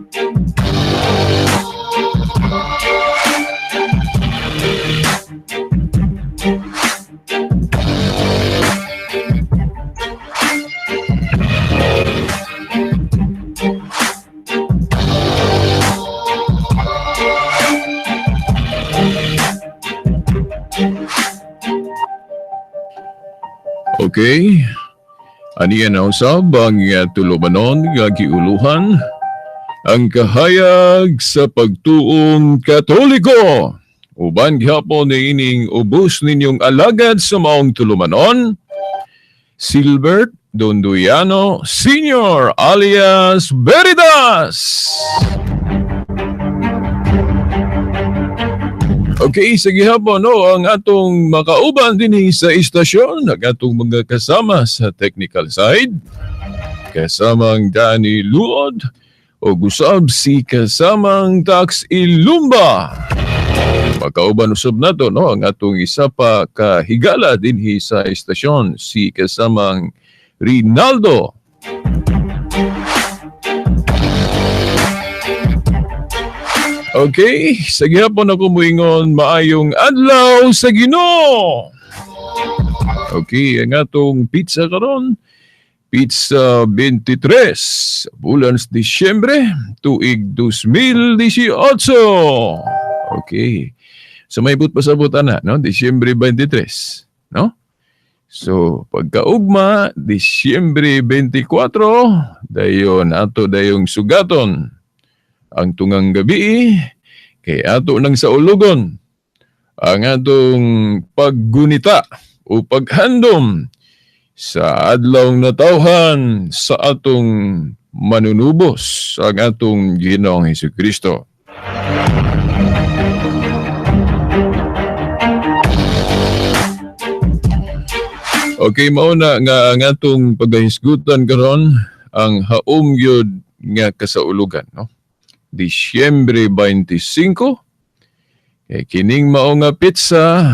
Okay. Aniya na usab ang tulumanon nga giuluhan ang kahayag sa pagtuong Katoliko. Uban gihapon ni ining ubos ninyong alagad sa maong tulumanon, Silbert Donduyano Sr. alias Veritas. Okay, sa gihapon no, ang atong makauban dinhi sa istasyon, ang atong mga kasama sa technical side, kasamang Danny Luod, o gusab si kasamang Tax Ilumba. Makauban usab nato no ang atong isa pa ka higala dinhi sa istasyon, si kasamang Rinaldo. Okay, sa gihapon ako muingon maayong adlaw sa Ginoo. Okay, ang atong pizza karon, pizza 23, bulan sa Disyembre, tuig 2018. Okay. So may but pasabot ana, no? Disyembre 23, no? So pagkaugma Disyembre 24, dayon ato dayong sugaton ang tungang gabi kay ato nang sa ulugon ang atong paggunita o paghandom sa adlaw natawhan sa atong manunubos, ang atong Ginoong Hesukristo. Okay, mauna nga ang atong paghahisgutan karon ang haom gyud nga kasaulugan, no? Disyembre 25, kay kining mao nga pizza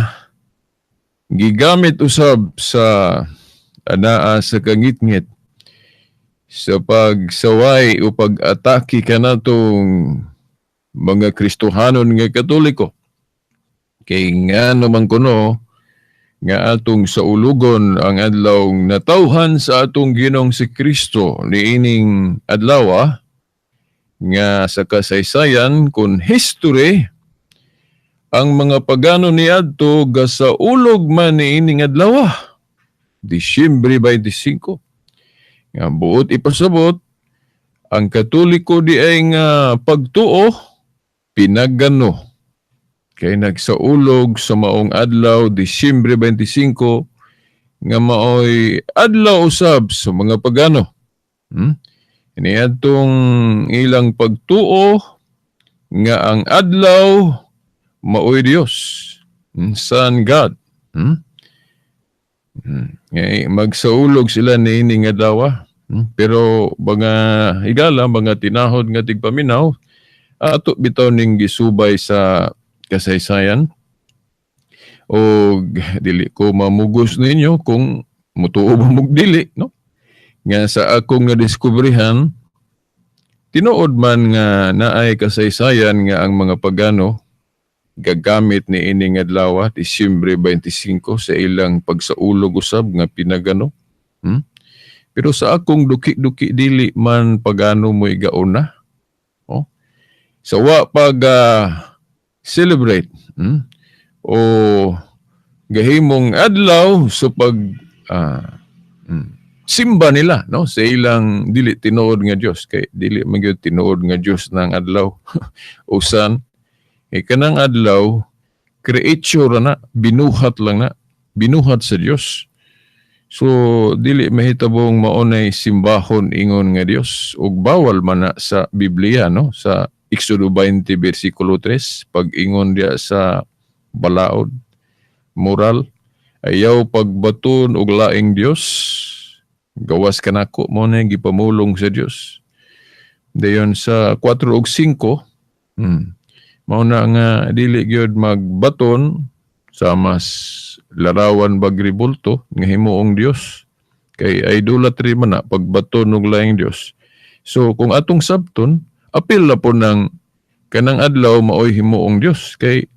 gigamit usab sa anaa sa kangitngit sa pagsaway o pag-atake kanatong mga Kristohanon nga Katoliko. Kay ngano man kuno nga atong saulugon ang adlaw natawhan sa atong Ginoong si Kristo niining adlaw nga sa kasaysayan kun history ang mga pagano niadto gasaulog man niining adlaw, Disyembre 25. Nga buot ipasabot ang Katoliko di ay nga pagtuo pinagano kay nagsaulog sa maong adlaw Disyembre 25 nga maoy adlaw usab sa mga pagano. Niadtong ilang pagtuo nga ang adlaw maoy Dios, Sun God. Magsaulog sila niini nga adlaw. Pero mga higala, mga tinahod nga tigpaminaw, ato bitaw ning gisubay sa kasaysayan. O dili ko mamugos ninyo kung mutuo ba mog dili, no? Nga sa akong nadiskubrihan, tinuod man nga naay kasaysayan nga ang mga pagano gagamit ni ining adlaw Disyembre 25 sa ilang pagsaulog usab nga pinagano. Pero sa akong duki-duki dili man pagano mo igauna. Oh. Sa wa pag celebrate o gahimong adlaw sa pag simba nila, no, sa ilang dili tinuod nga Dios, kay dili man gyud tinuod nga Dios nang adlaw usan kay kanang adlaw creature na, binuhat lang na, binuhat sa Dios. So dili mahitabong maunay simbahon ingon nga Dios ug bawal man na sa Biblia, no, sa Exodo 20 versikulo 3 pag ingon diya sa balaod moral, ayaw pagbaton og laing Dios gawas kanako, mo na gipamulong sa Dios. Dayon sa 4 ug 5, mao na nga dili gyud magbaton sa mas larawan bag ribulto nga himuong Dios, kay idolatry man na pagbaton og laing Dios. So kung atong sabton, Apil na po ng kanang adlaw maoy himuong Dios, kay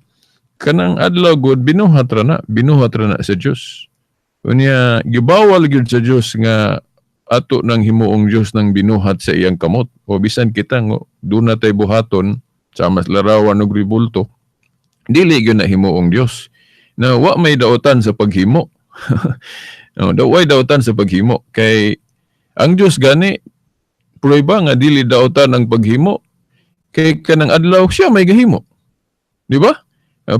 kanang adlaw gud binuhat ra na sa Dios. Unya gibawal gyud sa Dios nga ato nang himuong Dios nang binuhat sa iyang kamot. O bisan kita ngo duna tay buhaton sa mas larawan og ribulto, dili gyud na himuong Dios. Na wa may daotan sa paghimo. No, daw way daotan sa paghimo kay ang Dios gani prueba nga dili daotan ang paghimo kay kanang adlaw siya may gahimo. Di ba?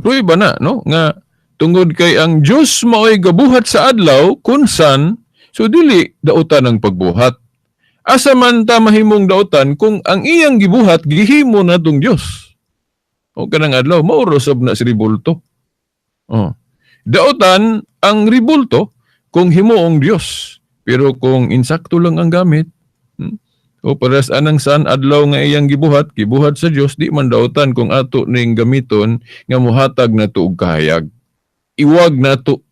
Prueba na, no, nga tungod kay ang Dios maoy gabuhat sa adlaw kunsan, so dili daotan ang pagbuhat. Asa man ta mahimong daotan kung ang iyang gibuhat gihimo na tong Dios? O kanang adlaw mao ra sab na si ribulto. Oh. Daotan ang ribulto kung himuong Dios. Pero kung insakto lang ang gamit, o paras anang saan adlaw nga iyang gibuhat, gibuhat sa Dios, di man daotan kung ato ning gamiton nga muhatag nato og kahayag. Iwag nato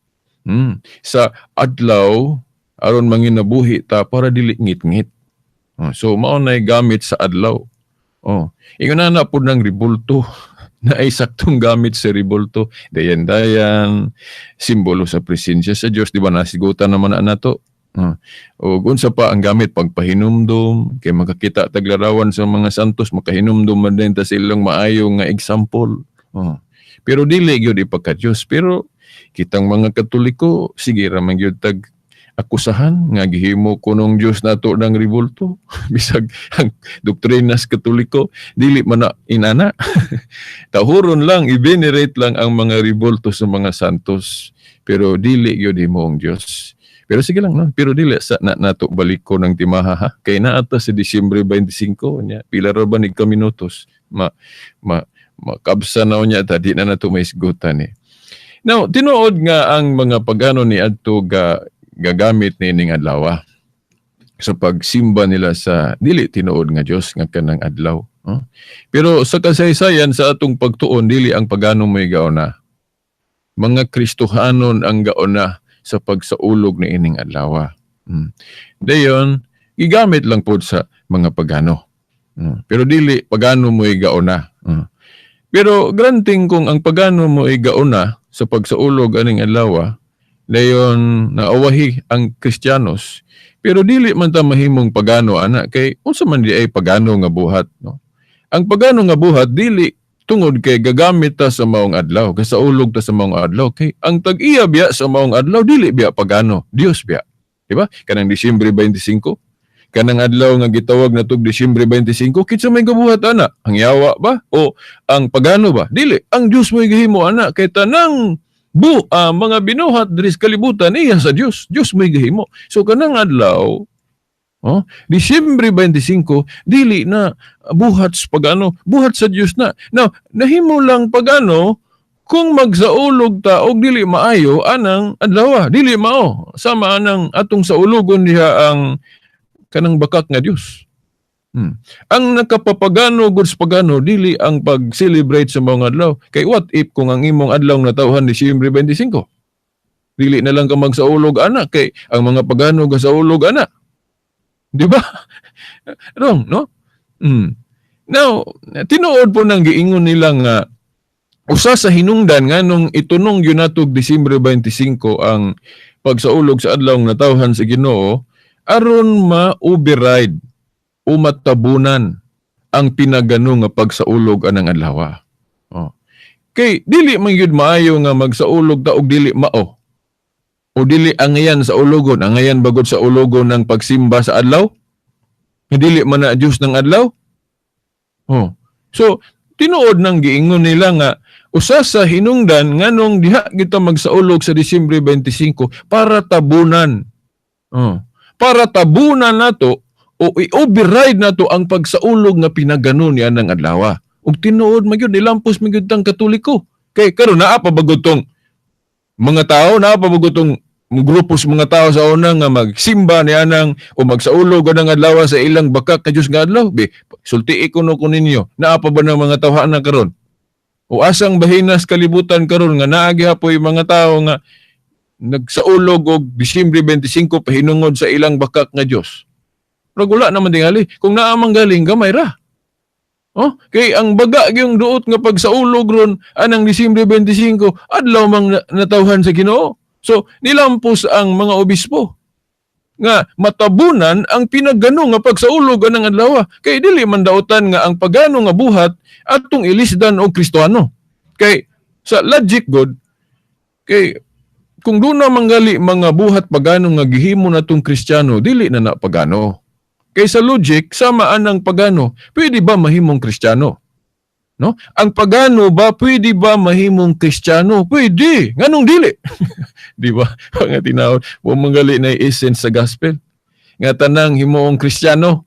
sa adlaw aron manginabuhi ta para dili ngit-ngit. Oh, so mao nay gamit sa adlaw. Oh, ingon na pud ng ribulto na ay saktong gamit sa ribulto. Dayan-dayan, simbolo sa presensya sa Dios, di ba, nasigutan naman na nato. O unsa pa ang gamit? Pagpahinumdum, kay makakita taglarawan sa mga santos, makahinumdum man din ta sa ilang maayo nga example. Oh. Pero dili gyud ipagka-Dios. Pero kitang mga Katoliko sige ra man gyud tag akusahan nga gihimo kunong Dios nato ng ribulto, bisag ang doktrina sa Katoliko dili man na inana. Tahuron lang, i-venerate lang ang mga ribulto sa mga santos, pero dili gyud himuong Dios. Pero sige lang, no, pero dili sa na, nato baliko ng timaha, ha, kay naa ta sa Disyembre 25. Nya pila ra ba ni ka minutos, ma ma makabsa na unya ta, di na nato maisgutan eh. Now, tinuod nga ang mga pagano ni adto ga gagamit niining adlaw sa pagsimba nila sa dili tinuod nga Dios nga kanang adlaw. No? Pero sa kasaysayan sa atong pagtuon, dili ang pagano may gauna. Mga Kristohanon ang gauna sa pagsaulog ni ining adlaw. Dayon, gigamit lang pod sa mga pagano. Pero dili pagano mo'y gauna. Pero granting kung ang pagano mo'y gauna sa pagsaulog aning adlaw, dayon naawahi ang Kristiyanos, pero dili man ta mahimong pagano ana, kay unsa man di ay pagano nga buhat, no? Ang pagano nga buhat dili tungod kay gagamit ta sa maong adlaw, kasaulog ta sa maong adlaw, kay ang tag-iya biya sa maong adlaw dili biya pagano, Dios biya. Di ba? Kanang Disyembre 25, kanang adlaw nga gitawag na tug Disyembre 25, kinsa may gabuhat ana? Ang yawa ba o ang pagano ba? Dili, ang Dios mo'y gahimo ana, kay tanang mga binuhat diri sa kalibutan iya sa Dios. Dios mo'y gahimo. So kanang adlaw, oh, Disyembre 25, dili na buhat sa pagano, buhat sa Dios na. Now, nahimo lang pagano kung magsaulog ta og dili maayo anang adlaw, dili mao. Sama anang atong saulogon diha ang kanang bakak nga Dios. Ang nakapapagano gud sa pagano dili ang pag-celebrate sa mga adlaw. Kay what if kung ang imong adlaw natawhan Disyembre 25? Dili na lang ka magsaulog ana kay ang mga pagano gasaulog ana. Di ba? Wrong, no? Now, tinuod po nang giingon nila nga usa sa hinungdan nganong itunong gyud natog Disyembre 25 ang pagsaulog sa adlaw natawhan sa Ginoo aron ma-override o matabunan ang pinagano nga pagsaulog anang adlaw. Oh. Kay dili man gyud maayo nga magsaulog ta og dili mao. O dili angayan sa ulogon, angayan bagod sa ulogon ng pagsimba sa adlaw? Dili man na Diyos ng adlaw? Oh. So, tinuod nang giingon nila nga usa sa hinungdan nganong diha kita magsaulog sa Disyembre 25 para tabunan. Oh. Para tabunan nato o i-override nato ang pagsaulog nga pinagano niya ng adlaw. Ug tinuod man gyud, nilampos man gyud tang Katoliko. Kay karon naa pa bagod tong mga tao, naa pa bagod tong grupo sa mga tao sa una nga magsimba ni anang o magsaulog anang adlaw sa ilang bakak ka Dios nga adlaw. Be, sultii ko no ko ninyo, naa pa ba ng mga tawhana karon? O asang bahinas kalibutan karon nga naa gihapoy mga tao nga nagsaulog og Disyembre 25 pahinungod sa ilang bakak nga Dios? Pero wala naman tingali. Kung naa man galing, gamay ra. Oh, kay ang baga gyung duot nga pagsaulog ron anang Disyembre 25, adlaw mang natawhan sa Ginoo. So nilampos ang mga obispo nga matabunan ang pinagano nga pagsaulog anang adlaw, kay dili man dautan nga ang pagano nga buhat atong ilisdan og Kristiyano. Kay sa logic god, kay kung doon na manggali mga buhat pagano nga gihimo natong Kristiyano, dili na na pagano. Kay sa logic, sama anang pagano, pwede ba mahimong Kristiyano? No? Ang pagano ba, pwede ba mahimong Kristiyano? Pwede. Nganong dili? Di ba? Nga tinawag, wa manggali na essence sa gospel. Nga tanang himuong Kristiyano.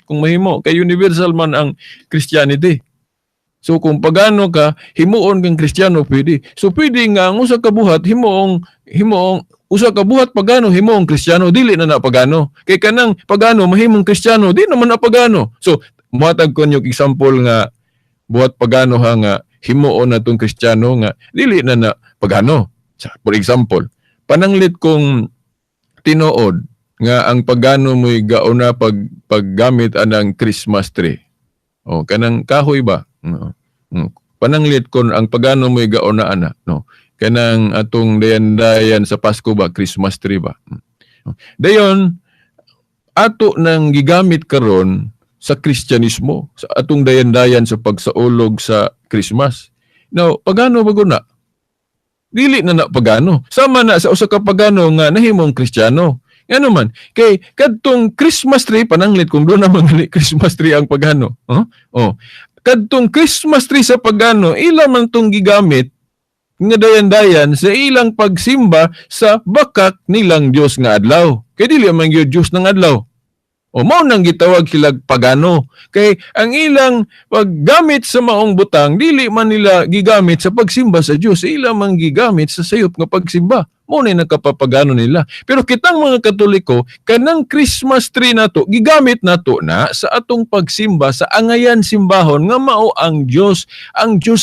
Kung mahimo, kay universal man ang Christianity. So kung pagano ka, himuon kang Kristiyano, pwede. So pwede nga ang usa ka buhat himuong himuong usa ka buhat pagano himuong Kristiyano, dili na na pagano. Kay kanang pagano mahimong Kristiyano, di naman na pagano. So muhatag ko niyo example nga buhat pagano ha nga himuon na tong Kristiyano nga dili na na pagano. For example, pananglit kong tinuod nga ang pagano mo'y gauna paggamit anang Christmas tree. O kanang kahoy ba? No. Pananglit kon ang pagano mo'y gauna ana, no. Kanang atong dayan-dayan sa Pasko ba, Christmas tree ba. Dayon ato nang gigamit karon sa Kristyanismo, sa atong dayan-dayan sa pagsaulog sa Christmas. Now, pagano ba guna? Dili na na pagano. Sama na sa usa ka pagano nga nahimong Kristiyano. Ngano man, kay kadtong Christmas tree, pananglit kung doon na mangali Christmas tree ang pagano. Huh? Oh. Kadtong Christmas tree sa pagano, ila man tong gigamit nga dayan-dayan sa ilang pagsimba sa bakak nilang Dios nga adlaw. Kay dili man gyud Dios ng adlaw. O mao nang gitawag silag pagano. Kay ang ilang paggamit sa maong butang, dili man nila gigamit sa pagsimba sa Dios, ila man gigamit sa sayop nga pagsimba. Mao na nakapapagano nila. Pero kitang mga Katoliko, kanang Christmas tree nato, gigamit nato na sa atong pagsimba sa angayan simbahon nga mao ang Dios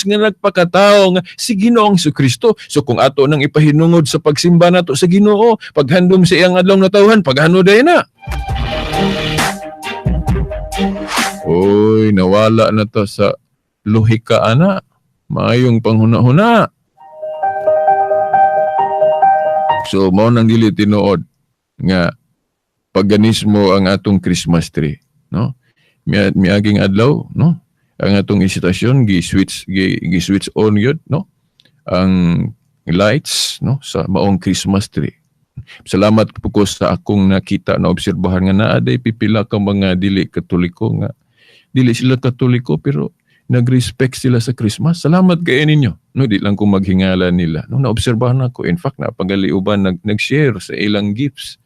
nga nagpakatao nga si Ginoong Kristo. So kung ato nang ipahinungod sa pagsimba nato sa Ginoo, paghandom sa iyang adlaw natawhan, paghano day na. Oy, nawala na to sa lohika ana. Maayong panghuna-huna. So mao nang dili tinuod nga paganismo ang atong Christmas tree, no? Miaging adlaw, no? Ang atong istasyon gi-switch on gyud, no? Ang lights, no, sa maong Christmas tree. Salamat po ko sa akong nakita na obserbahan nga naa day pipila ka mga dili Katoliko nga dili sila Katoliko pero nag-respect sila sa Christmas. Salamat kayo ninyo. No, di lang ko maghingala nila. No, naobserbahan ako. In fact, napagaliuban nag-share sa ilang gifts.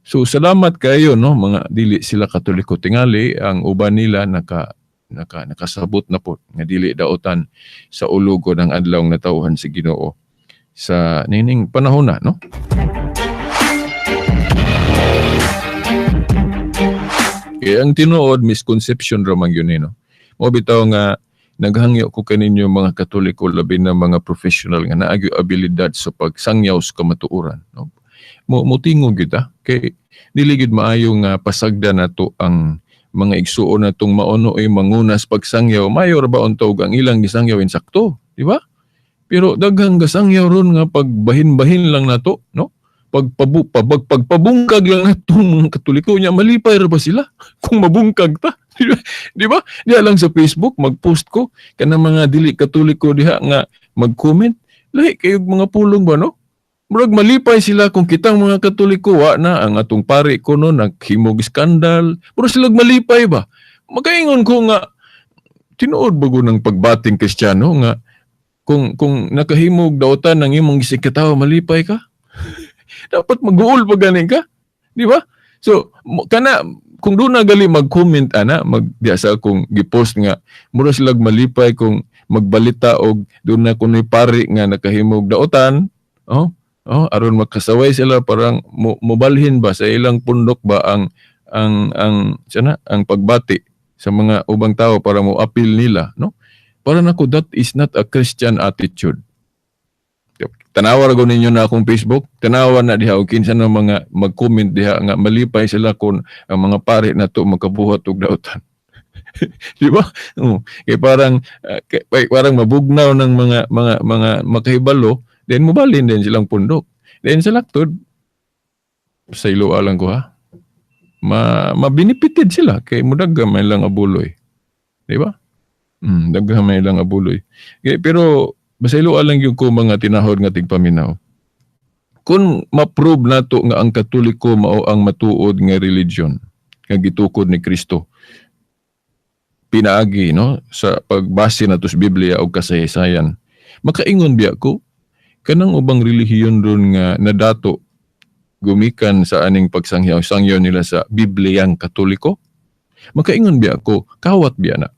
So salamat kayo, no, mga dili sila Katoliko. Tingali ang uban nila nakasabot na po nga dili daotan sa ulugo ng adlaw natawhan sa Ginoo sa nining panahon na, no? Kaya ang tinuod misconception ra man gyud ni, no? Mo bitaw nga naghangyo ko kaninyo mga Katoliko, labi na mga professional nga naa gyud abilidad sa pagsangyaw sa kamatuoran, no? Mo tingog gyud ta kay dili gyud maayo nga pasagdan nato ang mga igsuon natong maono ay mangunas pagsangyaw. Mayo ra ba unta og ang ilang gisangyaw insakto, di ba? Pero daghang gasangyaw ron nga pagbahin-bahin lang nato, no? Pagpabungkag lang natong mga Katoliko nya, malipay ra ba sila kung mabungkag ta? Di ba? Diha lang sa Facebook magpost ko kanang mga dili Katoliko diha nga mag-comment, lahi kayo mga pulong ba, no? Murag malipay sila kung kitang mga Katoliko wa na ang atong pari ko no naghimog skandal, murag sila malipay ba? Makaingon ko nga tinuod ba ng pagbating Kristiyano nga kung nakahimog dautan ng imong gisikatawa, malipay ka? Dapat mag-uol pa ganing ka, di ba? So kana kung doon na gali mag-comment ana, diya sa akong gipost nga mura sila malipay kung magbalita og doon na kunoy pari nga nakahimog dautan, oh, aron makasaway sila, parang mobalhin ba sa ilang pundok ba ang sana ang pagbati sa mga ubang tao para mo appeal nila, no? Para nako, that is not a Christian attitude. Tanawa ra ninyo na akong Facebook, tanawa na diha og kinsa na mga mag-comment diha nga malipay sila kung ang mga pare nato makabuhat og dautan. Di ba? Oh, kay parang kay parang mabugnaw ng mga makahibalo, then mobalin din silang pundok. Then sa laktod, sa ilo lang ko ha, mabinipited sila kay mudaga may lang abuloy. Di ba? Daghan may lang abuloy. Kay, pero basta ilo lang gyud ko, mga tinahod nga tigpaminaw. Kung ma-prove nato nga ang Katoliko mao ang matuod nga religion nga gitukod ni Kristo, pinaagi, no, sa pagbase nato sa Biblia o kasaysayan, makaingon biya ko kanang ubang relihiyon ron nga nadato gumikan sa aning pagsangyaw sangyaw nila sa Bibliyang Katoliko, makaingon biya ko kawat biya na.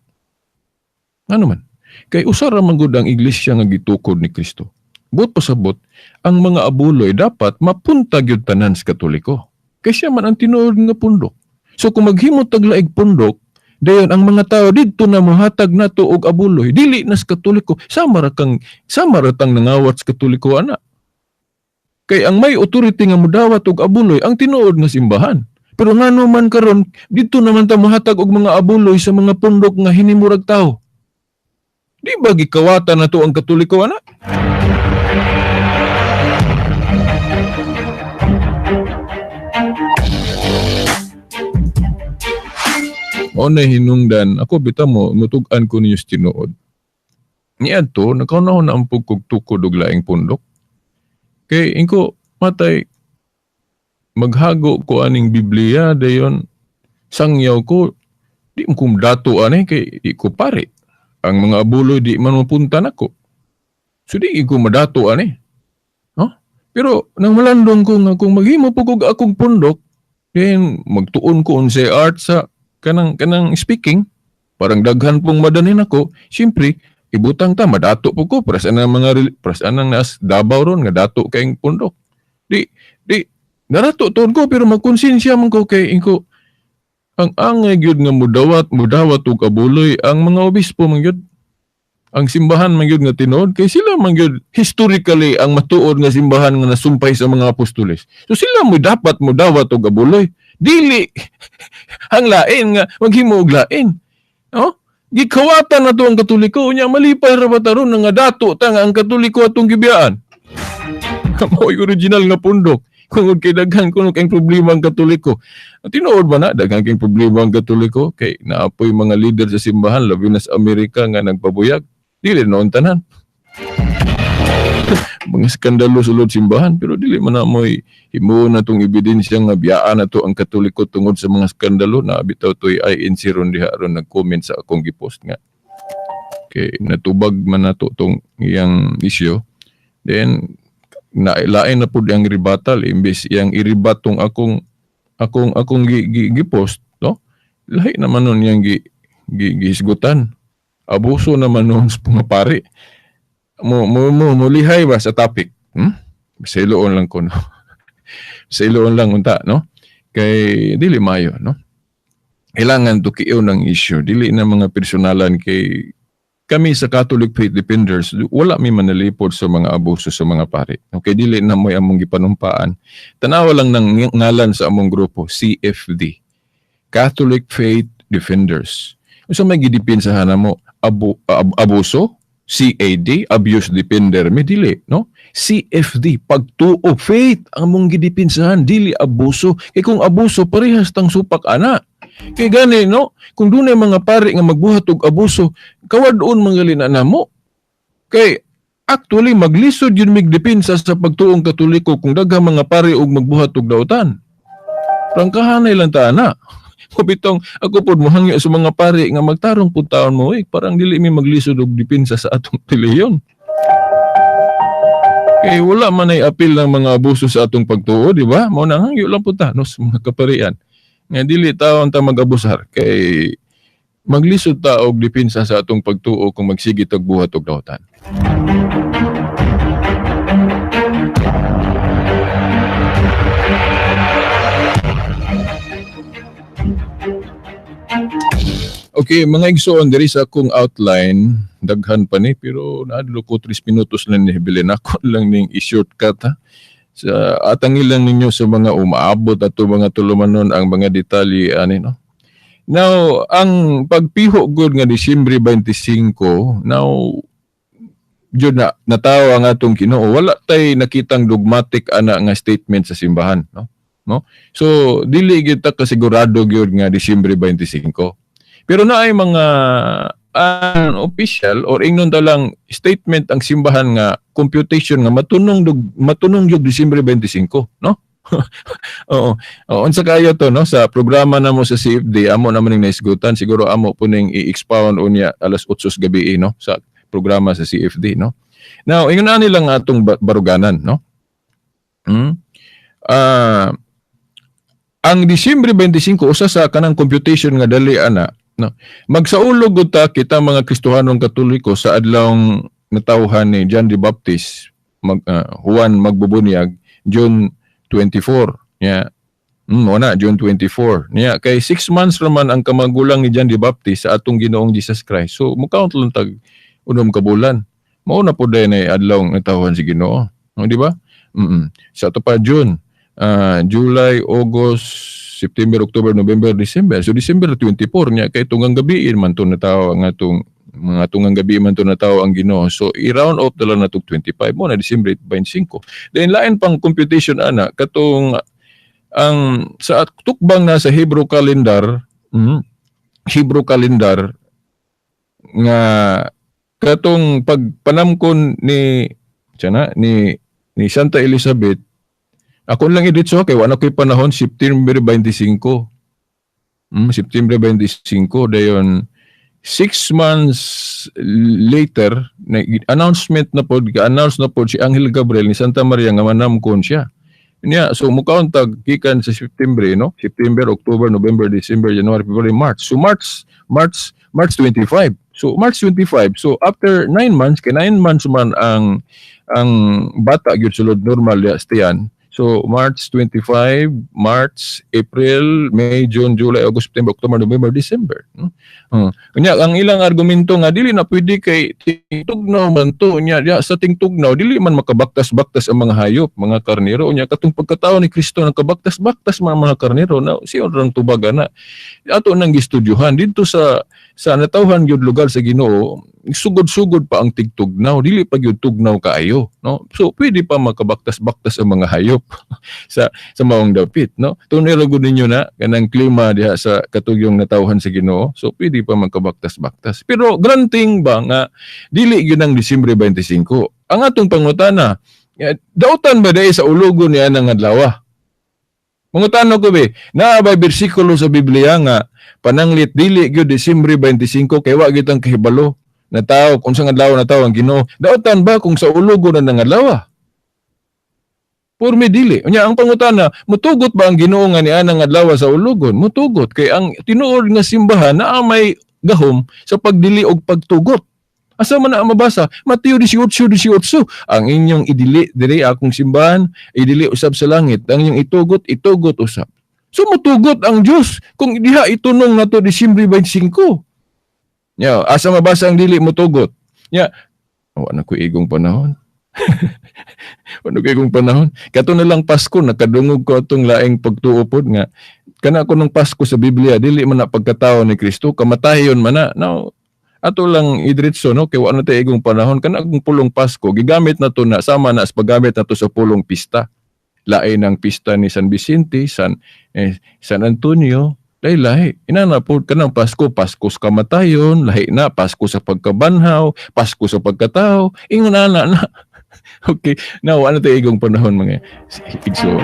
Ano man kay usa ra man gud ang iglesia nga gitukod ni Kristo. Buot pasabot, ang mga abuloy dapat mapunta gyud tanan sa Katoliko. Kay siya man ang tinuod nga pundok. So kung maghimo tag laig pundok, dayon ang mga tao didto na mohatag nato og abuloy, dili na sa Katoliko, sama ra tang nangawat sa Katoliko ana. Kay ang may authority nga modawat og abuloy ang tinuod nga simbahan. Pero ngano man karon didto naman ta mohatag og mga abuloy sa mga pundok nga hinimurag tao? Di ba gikawatan nato ang Katoliko ana? Mao na hinungdan, ako bitaw mo, mutug-an ko ninyo sa tinuod. Niadto, nakaunahon na ang pugkog tukod og laing pundok. Kay ingko, matay, maghago ko aning Biblia, dayon, sangyaw ko, di mo kong dato ani, kay di ko pare. Ang mga abuloy di man mapunta nako. So di ko madato ani. No? Pero nang malandong ko nga kung maghimo po kog akong pundok, then magtuon ko unsay art sa kanang speaking, parang daghan pong madanin ako, siyempre ibutang ta madato po ko para sa anang mga para sa anang nas Davao ron nga dato kayong pundok. Di narato tuon ko, pero magkonsensya man ko kay ingko ang angay gyud nga mudawat og abuloy ang mga obispo man gyud, ang simbahan man gyud nga tinuod, kay sila man gyud historically ang matuod nga simbahan nga nasumpay sa mga apostoles. So sila mo dapat mudawat og abuloy. Dili ang lain nga maghimo og lain. No? Gikawatan na to ang Katoliko, unya malipay ra ba taron nga dato ta nga ang Katoliko atong gibiyaan. Mao'y original nga pundok. Kung kay daghan kuno kay problema ang Katoliko. Tinuod ba na daghan kay problema ang Katoliko kay naapoy mga leader sa simbahan labi na sa Amerika nga nagpabuyag. Dili noon tanan. Mga skandalo sa sulod simbahan, pero dili man na mo'y himuon na tong ebidensya nga biyaan na to ang Katoliko tungod sa mga skandalo na bitaw to'y INC ron diha ron nag-comment sa akong gipost nga. Kay natubag man nato tong iyang issue. Then nailain na pud ang ribatal imbes iyang iribat tong akong gi-post, no? Lahi naman nun iyang gihisgutan. Abuso naman nun sa mga pari. Mo lihay ba sa topic? Sa iloon lang ko, no? Sa iloon lang unta, no? Kay dili maayo, no? Kailangan tukion ang issue, dili na mga personalan kay kami sa Catholic Faith Defenders, wala mi manalipod sa mga abuso sa mga pari. Okay, dili na mo'y among gipanumpaan. Tanawa lang ng ngalan sa among grupo, CFD, Catholic Faith Defenders. Unsa may gidipinsahan namo? Abuso? CAD, Abuse Defender, may dili, no? CFD, pagtuo, faith, ang mong gidipinsahan, dili abuso. Kay kung abuso, parehas tang supak ana. Kay gani, no? Kung dunay mga pari nga magbuhat og abuso, kawad-on mangali na namo. Kay actually maglisod yun migdepinsa sa pagtuong Katoliko kung daghang mga pari og magbuhat og dautan. Prangkahanay lang ta ana. Mabitong ako pod mohangyo sa mga pari nga magtarong pud taon mo, eh, parang dili mi maglisod og depensa sa atong relihiyon. Kay wala man ay apil ng mga abuso sa atong pagtuo, di ba? Mao na hangyo lang pud ta, no, sa mga kaparian. Nga dili taon ta mag-abusar kay maglisod ta og depensa sa atong pagtuo kung magsige tag buhat og dautan. Okay, mga igsoon, diri sa akong outline, daghan pa ni, pero naadlo ko 3 minutos lang ni hibilin. Ako lang ning i-shortcut, ha. Sa atangil lang ninyo sa mga umaabot ato mga tulumanon ang mga detalye ani, no. Now, ang pagpiho gud nga Disyembre 25, now jud na natawo ang atong Ginoo, wala tay nakitang dogmatic ana nga statement sa simbahan, no? No? So dili gyud ta kasigurado gyud nga Disyembre 25. Pero naay mga official or ingnon ta lang statement ang simbahan nga computation nga matunong gyud Disyembre 25, no? Oo. Oo, unsa kayo to, no, sa programa namo sa CFD, amo naman ning naisgutan, siguro amo po ning i-expound unya alas 8 sa gabi, no, sa programa sa CFD, no. Now, ingon ani lang atong baruganan, no. Ang Disyembre 25 usa sa kanang computation nga dali ana, no. Magsaulog gud ta kita mga Kristohanong Katoliko sa adlawng natawhan ni John the Baptist, Juan magbubunyag, June 24. Nya. Wala, June 24. Niya kay 6 months raman ang kamagulang ni John the Baptist sa atong Ginoong Jesus Christ. So mo-count lang tag 6 ka bulan. Mao na pud na adlaw natawhan si Ginoo. No, di ba? Sa ato pa June, July, August, September, October, November, December. So December 24 niya kay tunggang gabi man to natawo ang atong mga tunggang gabi man to natawo ang Ginoo. So i-round off na lang natong 25 mo na December 25. Then lain pang computation ana katong ang sa tukbang na sa Hebrew calendar, Hebrew calendar nga katong pagpanamkon ni tiyan ni ni Santa Elizabeth. Ako lang iditso kay wala ko'y panahon, September 25. September 25 dayon 6 months later na announcement na pod, announce na pod si Angel Gabriel ni Santa Maria nga manamkon siya. Niya, so mukaon tag gikan sa September, no? September, October, November, December, January, February, March. So March 25. So March 25. So after 9 months, kay 9 months man ang bata gyud sulod normal ya tiyan. So March 25, March, April, May, June, July, August, September, October, November, December. No? Unya ang ilang argumento nga dili na pwede kay tingtugnaw man to, unya diya sa tingtugnaw dili man makabaktas-baktas ang mga hayop, mga karnero. Unya katong pagkatao ni Kristo nakabaktas-baktas man ang mga karnero na siyon rang tubaga na. Ato nang gistudyuhan didto sa natawhan gyud lugar sa Ginoo, sugod-sugod pa ang tigtugnaw, dili pa gyud tugnaw kaayo, no? So pwede pa makabaktas-baktas ang mga hayop sa maong dapit, no? Tunay ra gud ninyo na kanang klima diha sa katugyong natawhan sa Ginoo, so pwede pa makabaktas-baktas. Pero granting ba nga dili gyud ang Disyembre 25. Ang atong pangutana, dautan ba dai sa ulugon niya ang adlaw? Mangutana ko be, naa ba bersikulo sa Biblia nga pananglit dili gyud Disyembre 25 kay wa gyud ang kahibalo na tao kung sa adlaw na tao ang Ginoo? Dautan ba kung sa ulugo na ng adlaw? Purmi dili. Unya ang pangutana, mutugot ba ang Ginoo nga niana nga adlaw sa ulugon? Mutugot kay ang tinuod nga simbahan naa may gahom sa pagdili og pagtugot. Asa man na mabasa? Mateo 18:18. Ang inyong idili diri akong simbahan, idili usab sa langit. Ang inyong itugot, itugot usab. So mutugot ang Dios kung diha itunong nato Disyembre 25. Nya, asa mabasa ang dili mutugot? Nya, wa na ko igong panahon. Wa na ko igong panahon. Kato na lang Pasko, nakadungog ko atong laing pagtuo pod nga kana ko nung Pasko sa Biblia dili man na pagkatao ni Kristo, kamatayon man na. Now, ato lang idritso, no, kay wa na tay igong panahon. Kana akong pulong Pasko gigamit na to na sama na sa paggamit na to sa pulong pista. Lain ang pista ni San Vicente, San Antonio, lahi. Inana po kanang Pasko, Pasko sa kamatayon, lahi na Pasko sa pagkabanhaw, Pasko sa pagkatao. Ingon na na. Okay, now ano tayo igong panahon mga igsoon.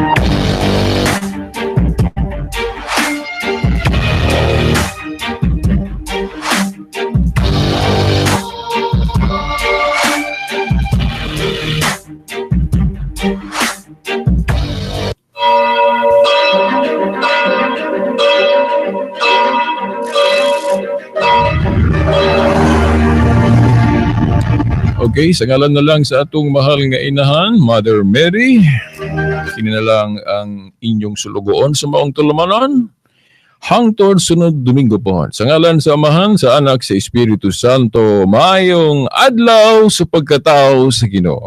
Okay, sa ngalan na lang sa atong mahal nga inahan, Mother Mary, kini na lang ang inyong sulugoon sa maong tulumanon hangtod sunod Domingo po. Sa ngalan sa Amahan, sa Anak, sa Espiritu Santo, maayong adlaw sa pagkatao sa Ginoo.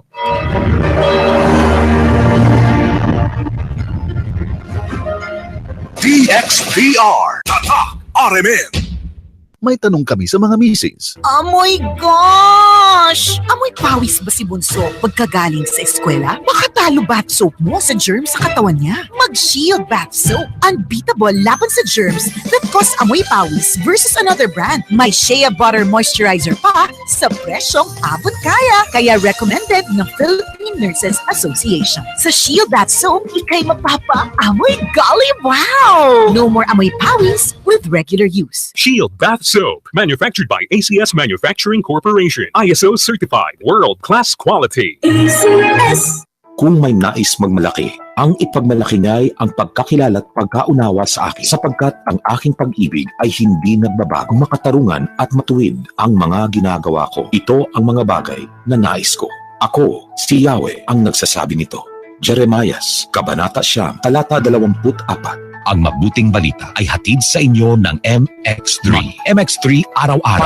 DXPR Tatak RMN. May tanong kami sa mga misis. Oh my gosh! Amoy pawis ba si Bunso pagkagaling sa eskwela? Baka talo bath soap mo sa germs sa katawan niya. Mag-Shield Bath Soap. Unbeatable laban sa germs that cause amoy pawis versus another brand. May shea butter moisturizer pa sa presyong abot kaya. Kaya recommended ng Philippine Nurses Association. Sa Shield Bath Soap, ikay mapapa amoy golly wow! No more amoy pawis with regular use. Shield Bath Soap. Manufactured by ACS Manufacturing Corporation. ISO certified. World-class quality. ACS. Kung may nais magmalaki, ang ipagmalaki niya'y ang pagkakilala at pagkaunawa sa akin, sapagkat ang aking pag-ibig ay hindi nagbabago, makatarungan at matuwid ang mga ginagawa ko. Ito ang mga bagay na nais ko. Ako, si Yahweh, ang nagsasabi nito. Jeremias, Kabanata 9, Talata 24. Ang mabuting balita ay hatid sa inyo ng MX3. MX3 araw-araw.